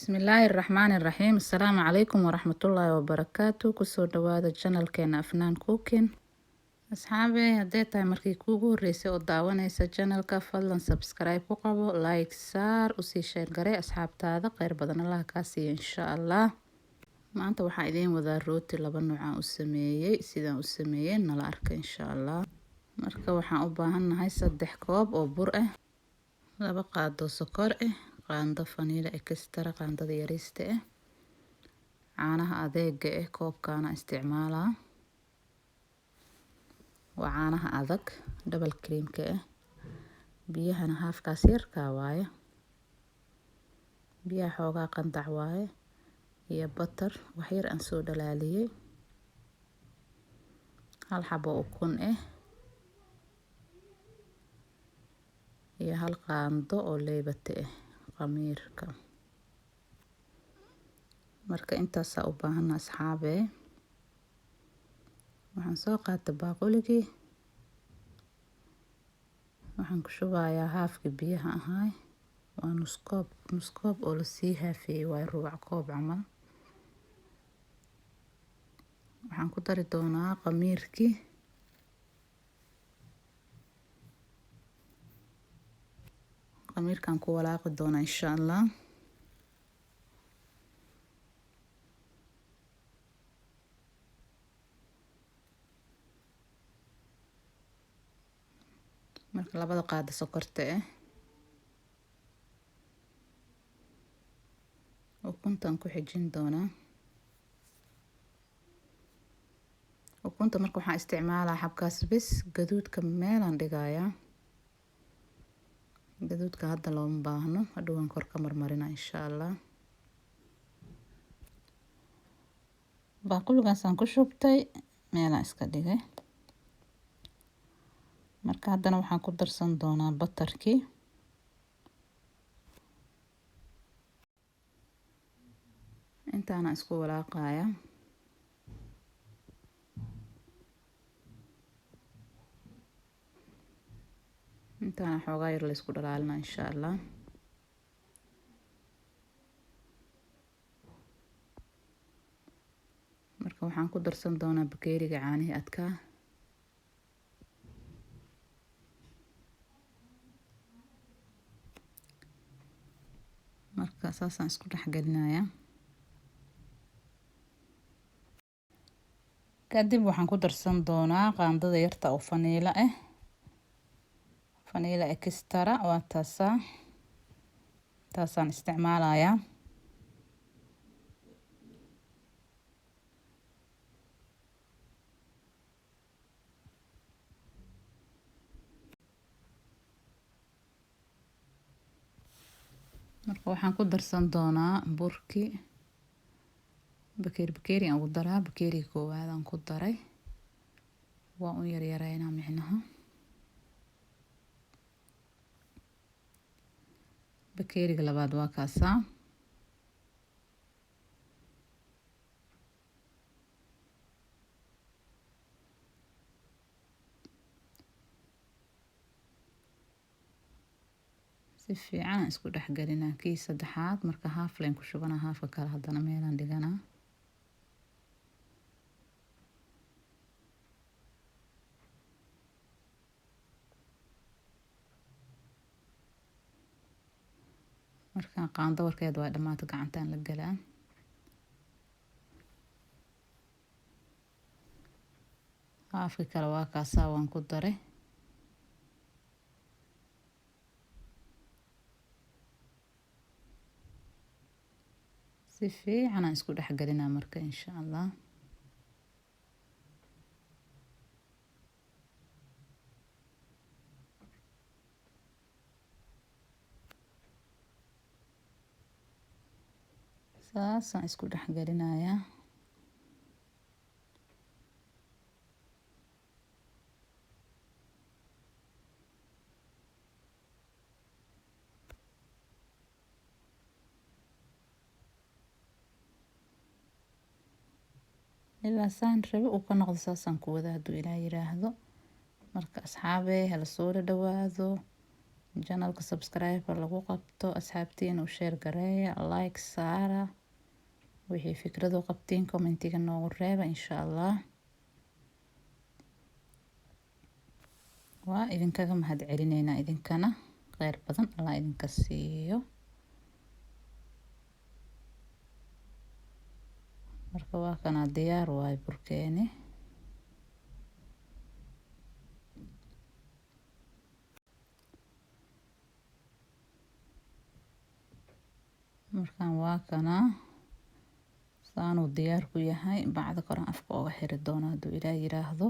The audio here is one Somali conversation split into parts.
Bismillaahi Raxmaani Raxiim. Asalaamu calaykum waraxmatullaahi wabarakaatu. Kusoo dhawaada channelkeena Afnaan Cooking. Asxaabey, hadday tahay markii kuugu horeysay oo daawanaysa channelka, fadlan subscribe ku qabo, like saar, usii share garee asxaabtaada. Kheyr badan Allah kaa siiyo, insha Allah. Maanta waxaa idiin wadaa rooti laba nooc aan u sameeyey. Sidaan u sameeyey nala arka, insha Allah. Marka waxaan u baahannahay 3 koob oo bur ah, 2 qaado sokor ah, qaando vanilla extra, qaandada yariista ah, caanaha adeega ah koobkaana isticmaalaa, waa caanaha adag double creamka ah. Biyahana haafkaas yarkaa waaye, biyaha xoogaa qandac waaye, iyo butter wax yar aan soo dhalaaliyey, 1 xabo ukun ah iyo 1 qaando oo leebate ah khamiirka. Marka intaasaa u baahana, asxaabee. Waxaan soo qaatay baaquligii, waxaan ku shubayaa haafkii biyaha ahaay, waa nus koob, nus koob oo lasii haafiyey waaye, rubac koob camal. Waxaan ku dari doonaa khamiirkii. Khamiirkaan ku walaaqi doonaa, insha Allah. Marka labada qaado sokorta ah, ukuntaan ku xijin doonaa. Ukunta marka waxaan isticmaalaa xabkaas bis, gaduudka meelaan dhigayaa. Gaduudka hadda looma baahno, hadhowaan kor ka marmarina, insha Allah. Baaquligaasaan ku shubtay, meelaan iska dhigay. Marka haddana waxaan ku darsan doonaa butterkii. Intaana isku walaaqaya. Intaana xoogaa yar la isku dhalaalina, insha Allah. Marka waxaan ku darsan doonaa bakeeriga caanihii adkaa. Marka saasaan isku dhex gelinayaa. Kadib waxaan ku darsan doonaa qaandada yarta oo vanilla ah, vanilla extra waa taasaa, taasaan isticmaalayaa. Marka waxaan ku darsan doonaa burki, bakeeri bakeeri aan ugu daraa. Bakeeriga koowaad aan ku daray, waa un yaryareynaa micnaha. Bakeeriga labaad waa kaasaa. Si fiican isku dhex gelinaa. Kii saddexaad marka haaf leen ku shubanaa, haafka kale haddana meelaan dhiganaa. Markaan qaando warkeed waa dhamaata, gacantaan la galaa. Haafka kale waa kaasaa, waan ku daray. Si fiican aan isku dhex gelinaa marka, insha Allah. Saasaan isku dhex gelinayaa. Ilaa saan rabe uu ka noqdo, saasaan ku wada hadduu Ilaah yiraahdo. Marka asxaabey, hala soo dhawaado. Channelka subscribe lagu qabto, asxaabtiina u share gareeya, like saara. Wixii fikrado qabtiin commentiga noogu reeba, insha Allah. Waa idinkaga mahad celineynaa idinkana, kheyr badan Allah idinka siiyo. Marka waa kana, diyaar waaye burkeeni. Markaan waa kana, saanuu diyaar ku yahay. Bacda koran afka ooga xiri doono hadduu Ilaah yiraahdo.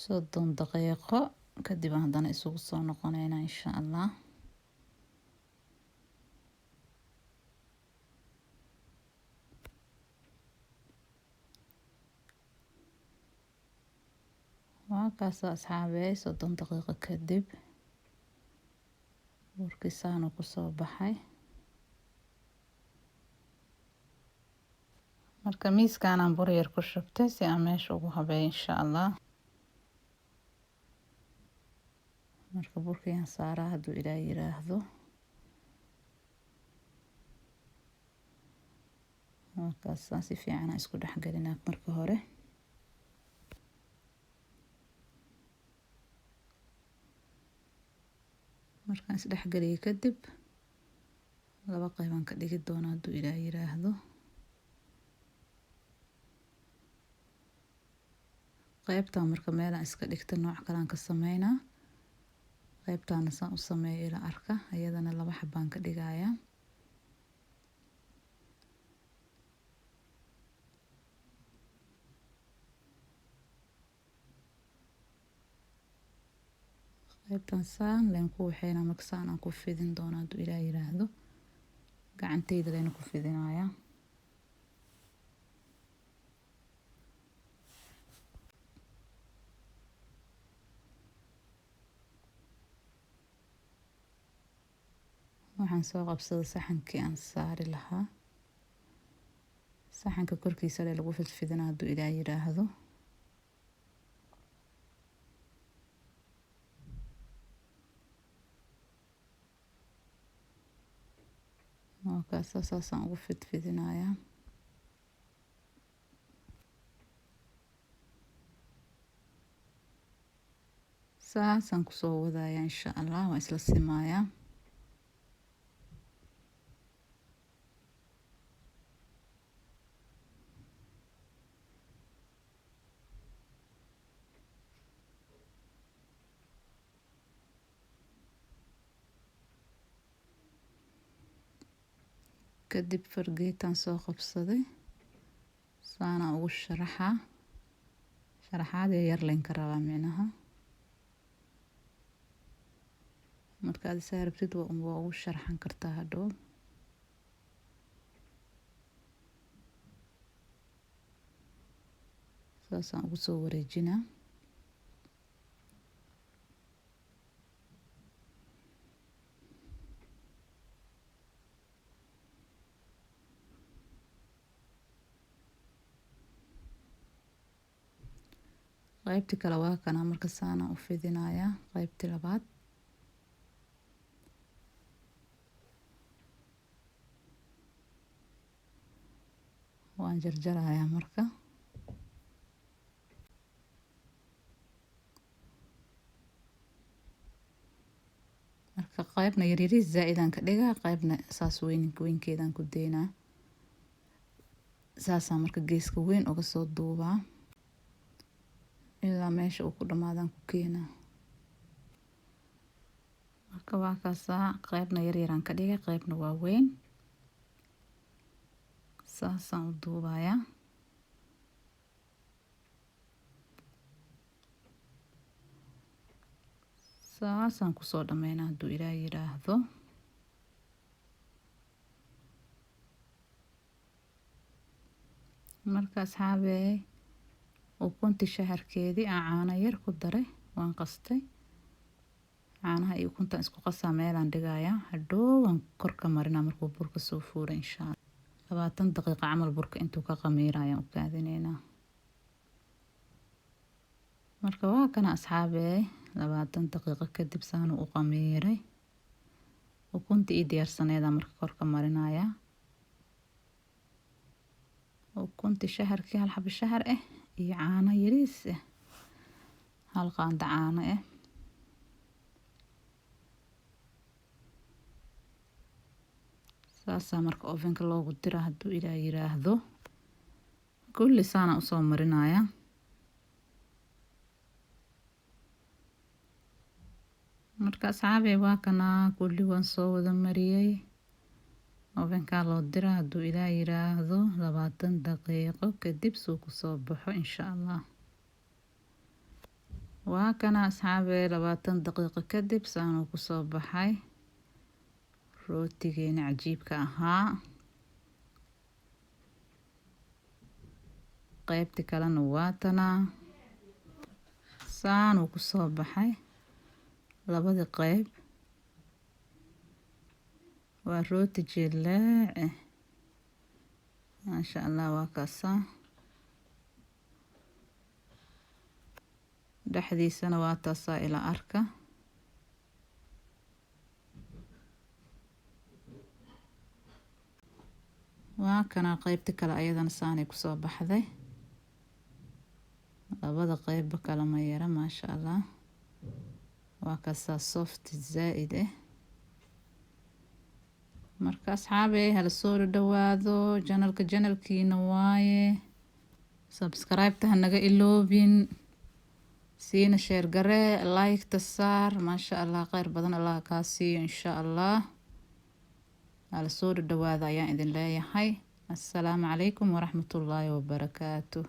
30 daqiiqo kadib aan haddana isugu soo noqoneynaa, insha Allah. Waa kaasa asxaabey, 30 daqiiqo kadib burkii saanuu kusoo baxay. Marka miiskaanaan bur yar ku shubtay si aan meesha ugu habeeyo, insha Allah. Marka burkiyaan saaraa hadduu Ilaah yiraahdo. Markaasaan si fiican aan isku dhexgelinaa marka hore. Markaan isdhexgeliyo kadib, laba qaybaan ka dhigi doonaa hadduu Ilaah yiraahdo. Qaybtaan marka meelaan iska dhigta, nooc kalaan ka sameynaa. Qaybtaana saan u sameeyo ila arka, iyadana laba xabaan ka dhigayaa. Qaybtan saan leen ku waxeynaa. Marka saan aan ku fidin doonaa hadduu Ilaah yiraahdo, gacanteyda leen ku fidinayaa. Waxaan soo qabsaday saxankii aan saari lahaa. Saxanka korkiisa le lagu fidfidinaa hadduu Ilaah yiraahdo. Markaasa saasaan ugu fidfidinayaa. Saasaan kusoo wadayaa, insha Allah. Waan isla simayaa. Kadib fargeetaan soo qabsaday, saanaa ugu sharaxaa. Sharaxaad yar leen ka rabaa micnaha. Marka aad isaa rabtid waa ugu sharaxan kartaa hadhow. Saasaan ugu soo wareejinaa. Qaybti kale waa kana. Marka saanaan u fidinayaa qaybti labaad. Waan jarjarayaa marka. Marka qaybna yaryariis zaa-idaan ka dhigaa, qaybna saas weyn weynkeedaan ku deynaa. Saasaa marka geeska weyn uga soo duubaa, ilaa meesha uu ku dhamaadaan ku keenaa. Marka waa kaasaa, qaybna yaryaraan ka dhigay, qaybna waa weyn. Saasaan u duubayaa. Saasaan kusoo dhameynaa hadduu Ilaah yiraahdo. Marka asxaabey, ukuntii shaharkeedii aan caano yar ku daray waan qastay. Caanaha iyo ukuntaan isku qasaa, meelaan dhigayaa. Hadhow waan kor ka marinaa markuu burka soo fuuray, insha Allah. 20 daqiiqo camal burka intuu ka qamiira ayaan u kaadineynaa. Marka waa kana, asxaabey, 20 daqiiqo kadib saanu u qamiiray. Ukunta ii diyaarsaneeda marka korka marinaya, ukunti shaharkii, hal xabo shahar ah iyo caano yariis ah, hal qaando caano ah. Saasaa marka ovenka loogu dira, hadduu Ilaah yiraahdo. Kulli saana usoo marinaya. Marka, asxaabey, waa kanaa, kulli waan soo wada mariyey. Ovenkaa loo dira, hadduu Ilaah yiraahdo, 20 daqiiqo kadib suu kusoo baxo, insha Allah. Waa kana, asxaabey, 20 daqiiqo kadib saanuu kusoo baxay rootigeena cajiibka ahaa. Qeybti kalena waa tanaa, saanuu kusoo baxay labadii qeyb. Waa rooti jileec eh, maasha Allah. Waa kaasaa, dhexdiisana waa taasaa, ila arka. Waa kana qeybta kale, ayadana saanay kusoo baxday. Labada qeybba kala ma yara, maasha Allah. Waa kaasaa, soft zaa-id ah. Marka, asxaabey, hala soo dhawaado channelka, channelkiina waaye. Subscribe-ta hanaga iloobin, siina share garee, like-ta saar. Maasha Allah, kheyr badan Allah kaa siiyo, insha Allah. Hala soo dhawaada ayaan idin leeyahay. Assalaamu calaykum waraxmatullaahi wabarakaatu.